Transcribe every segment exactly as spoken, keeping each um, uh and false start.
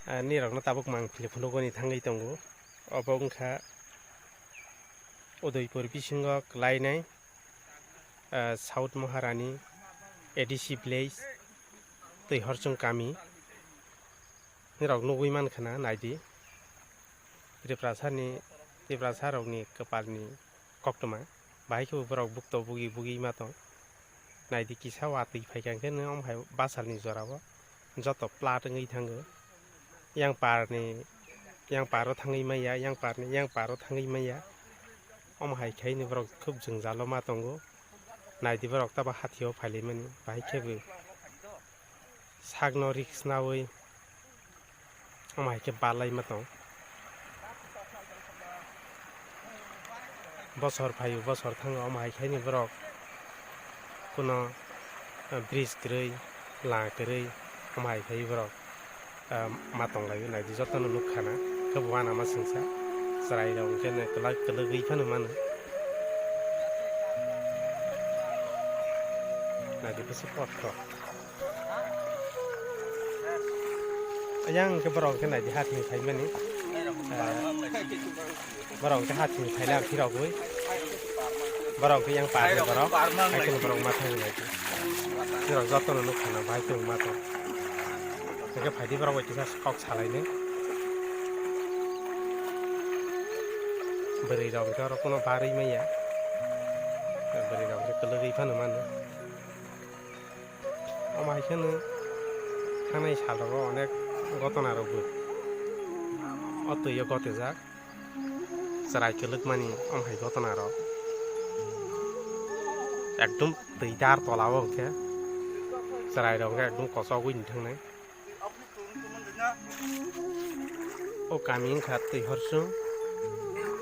Ah, nirokno tabuk mang phili phunukgwi thangwi tongo. Obo wngkha Udaipur bisingo kwlainai, ah, South Maharani A D C village, Twi Horchung kami. Nirok nugwi mankha na, naidi. Tiprasani, Tiprasarokni kwpalni koktwma. Bahai khe borok bukto bugi bugi ma tong. Naidi kisa watwi phaikha hwnkhe nw omo hai basalni jorao joto plat wngwi thango. Yang parni, yang paro thangwi maya, yang parni, yang paro thangwi maya. Omo hai khaini borok khub jwngjalo ma tongo. Naidi borok tabo hathio phailaimani, bahai khe bo sakno risk nawi omo hai khe barlaima tong. Bosor phaio, bosor thango, omo hai khe ni borok kuno, eh, bridge kwrwi, lama kwrwi, omo hai khe borok, eh, ma tong laio, naidi jotono nukha na, khe bo uanama singsa, chwrai rok hwnkhe no kwlak kwlwgwi phano mano. Naidi bwswk kosto. Yang ke borok ke naidi hathini phaimani. Eh, borok ke hathini phaila phirogwi. Borok ke yang parni borok. Haikhe borok ma thangwi naidi. Borok jotono nukha na bahai khe ma thang. Hwnkhe phaidi borok bai kisa kok salainai. Bwrwi rok hwnkhe oro kuno barwi manya. Bwrwi rok hwnkhe kwlwgwi phano mano. Omo hai kheno thangnai sal rogo onek gotona rokbo o twi o gotijak. Chwrai kwlwk mani omo hai gotona rok ekdom twi dar tola o hwnkhe chwrai rok hwnkhe ekdom kochogwi ni thangnai. O kami wngkha Twi Horsung,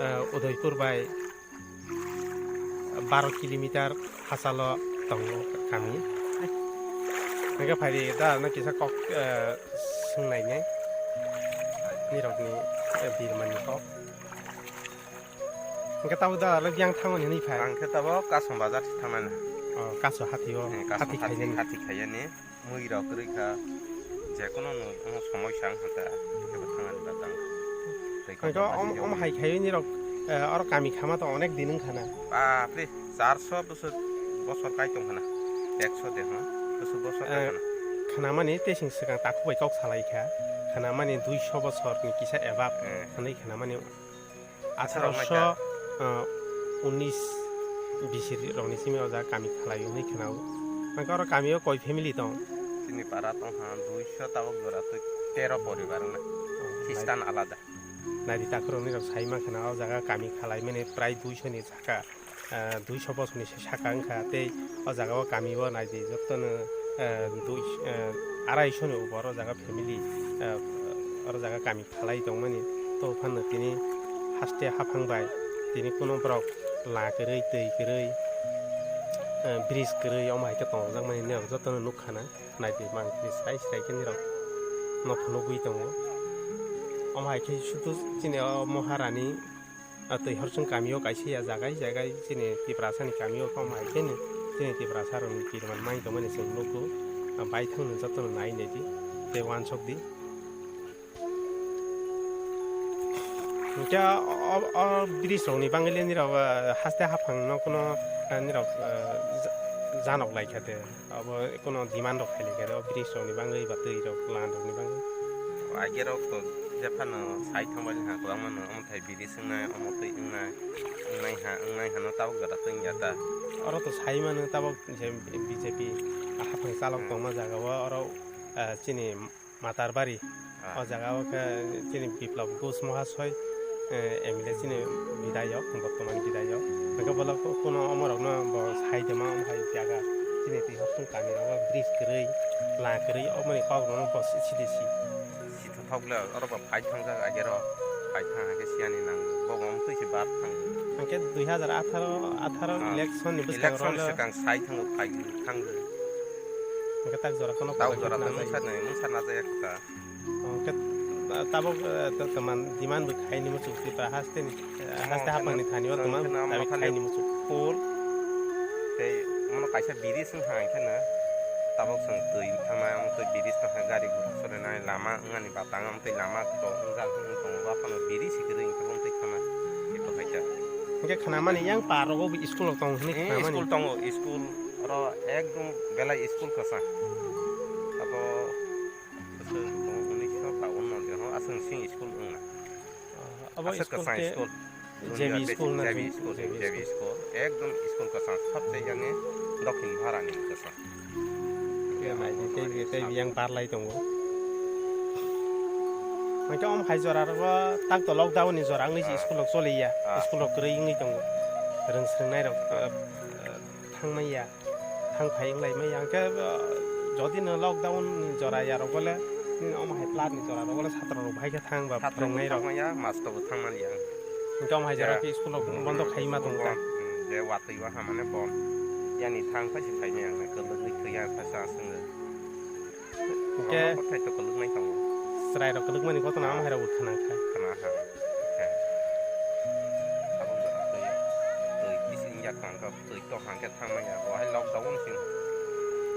eh, Udaipur bai baro kilometer hachalo tongo kami. Hwnkhe phaidi da no kisa kok, eh, swngnainai nirokni, eh, birmani kok. Hwnkhe tabuk da le biyang thangmani hwnwi phai. Ang khe tabuk Kasong bazar se thangnani. Oh, Kaso hathi o, hmm, Kasong hathi hathi, khainani. Hathi khaiyani. Mui rok kwrwi kha, jekono no, no somosya wng kha ta, kebo thangani ba tang. Tei hwnkhe kotor om-, masi om jagao. Hai khaiywi nirok, eh, oro kami khama to onek din wng khana. Bapre, charso bosor, bosor kai tong khana, ekso de, ha? Bosor, bosor kai khana. Eh, khanamani tei chwng swkang takhuk bai kok salai kha, khanamani duiso bosorni kisa ebap, eh, hwnwi khanamani. Atharo, atharo, uh, unis bisir rokni simi o jaga kami khalai hwnwi khwnao. Hwnkhe oro kamio koi family tong? Chini para tong kha duiso tabok jora tei tero poribar wngna. Oh, Khristan alada. Naidi takhurokni rok sai mankha na o jaga kami khalai mani prai duiso ni saka, uh, duiso bosor ni saka wngkha tei o jaga o kami o naidi jotono, uh, dui, uh, arai so ni upor o jaga family, uh, oro jaga kami khalai tongmani, to phano tini haste haphang bai tini kuno borok la kwrwi, twi kwrwi, eh, bridge kwrwi, omo hai khe tongjakmani nirok jotono nukha na, naidi mang tini srai srai khe nirok no phunugwi tongo. Omo hai khe sudu chini o Maharani, ah, Twi Horsung kamio kaisa ya jagai jagai chini Tiprasani kamio omo hai khe ni chini Tiprasarokni kirman mang tongmani chwng nukgo, ah, baithangno jotono nai naidi tei uansukdi. Hwnkhe o, o, o bridge rokni bagwi le nirok, eh, haste haphang no kuno, eh, nirok, eh, ja-, janok lai kha de. Abo kuno demand rok khai lai kha de, o bridge rokni bagwi ba twi rok lan rokni bagwi. Age rok to jephano sai thangbai ha kwbangma no, omo thai bridge wngnai, omo twi wngnai, wngnai ha, wngnai ha no tabok jora twi wngya ta. Oro to sai mano tabok je B J P haphang chalok, hmm, tongma jaga o, oro, eh, chini Matarbari. Ah. O jaga o khe chini Biplab Ghosh Mahasoi, eh, M L A chini bidayok, bortoman bidayok. Hwnkhe bolok kuno omorokno bo sai tongma omo hai jaga chini Twi Horsung kami rogo bridge kwrwi, la kwrwi, omoni kok rokno bo si-, sidi si. Sithuthok le oro bo phai thangjak agero, phai thang hake siyani nang bo bo twi se bar thang. Hwnkhe dui hazar atharo, atharo, ah, election ni bwskango election rolo swkang sai thango phai thanggo. Hwnkhe tak jora kono tak jora kono mungsa nai mungsa na jaya kha. Hwnkhe, ah, tabok, eh, to-, toman demand bo khaini muchuk Tripura haste ni, eh, haste haphang ni thani o toman dabi khaini muchuk. Pol. Tei mono kaisa biri swng ha hwnkhe na. Tabok chwng twi thangna, omo twi bridge tongkha, gari gura solenai lama wngmani batang, omo twi lama to wngjak wng tongo, ba phano bridge si kwrwi hwnkhe omo twi thangna eko khaikha. Hwnkhe khnamani yang par rogo bo school rok tongo hwnwi Eh, khnamani. School tongo, school oro ekdom belai school kwchang. Abo bwswk tongo unisho taunno de ho aswk sing school wngna. Ah, abo Aswk school kwchang khe school. J B Junior school na J B jun-, school, J B J B school. School. Ekdom school kwchang, sabse yani dokhin bharani kwchang. Khe nai di, tei bi, tei bi yang barlai tongo. Hwnkhe om hai jora rogo tak to lockdown ni jora wngwi si Ah. School rok choliya. Ah. School rok kwrwi wngwi tongo. Rwng swrwngnai rok, ah, ah, thangmaiya. Thang phai wng lai maya hwnkhe, ah, jodi no lockdown ni jora ya rok bole, nini omo hai flood ni jora rok bole satro rok bahai khe thang ba Satro phwrwng nai rok. Thangmaya, master bo thangmaliya. Hwnkhe omo hai jora Ya. khe school rok bondo khai ma tong Bon, ta. Hmm, je watwi ba hamane bon. Yani thang phai se khai maya hwnkhe kwlwgwi thwiya kha sa swngwi. Hwnkhe Omo kothai to kwlwk nai tongo. Chwrai rok kwlwk mani koto no omo hai rok bo khna kha. Khna kha. Khe. Abo jora twi, twi kisi wngya kha hwnkhe. Twi to hangkhe thangmanya, bo hai lockdown sing.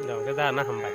Jang khe da na hambai.